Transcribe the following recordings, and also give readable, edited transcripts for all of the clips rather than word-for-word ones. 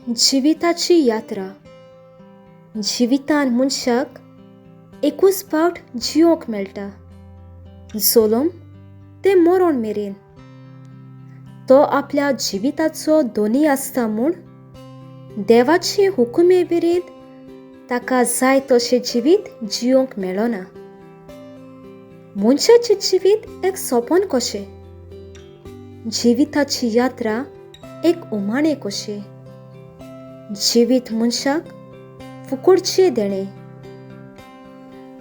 जिविताची यात्रा. जिवितान मनशाक एकूच फावट जियोंक मेळटा, जल्म ते मरण मेरेन. तो आपल्या जिविताचो धनी आसता म्हूण देवाचे हुकुमे विरीत ताका जाय तशें जिवीत जियोंक मेळना. मनशाचें जिवीत एक सपन कशें, जिविताची यात्रा एक उमाणें कशें. जिवीत मनशाक फुकुडचें देणें.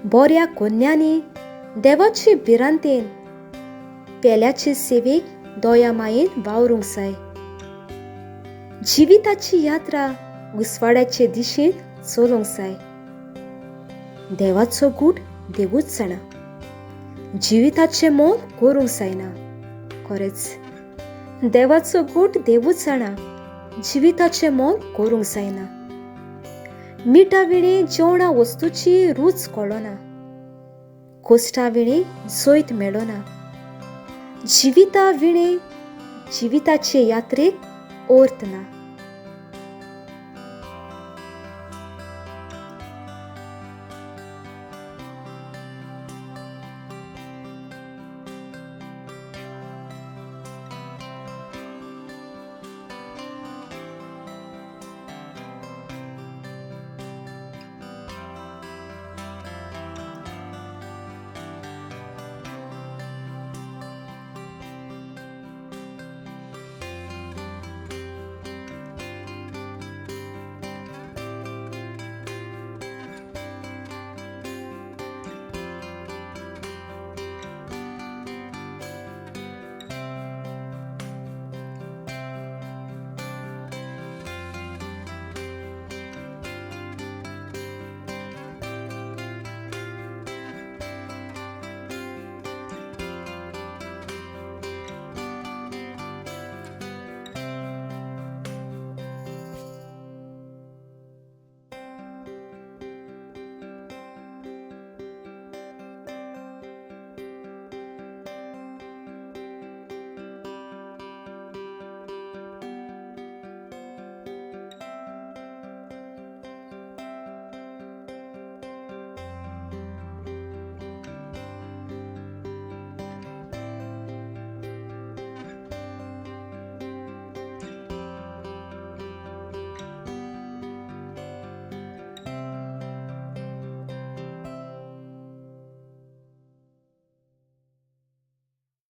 बऱ्या कोन्यांनी देवाचे भिरांतेन पेल्याचे सेवेक दया मायेन वावरूंक जाय. जिविताची यात्रा उजवाडाचे दिशेन चलोवंक जाय. देवाचो गूट देवूच जाणा, जिविताचें मोल करूंक जायना. खरेंच देवाचो गूट देवूच जाणा, जिविताचें मोल करूंक जायना. मिठा विणें जेवणा वस्तूची रूच कळना, कोश्टा विणें जैत मेळना. जिविता विणें जिविताचे यात्रेक अर्थ ना.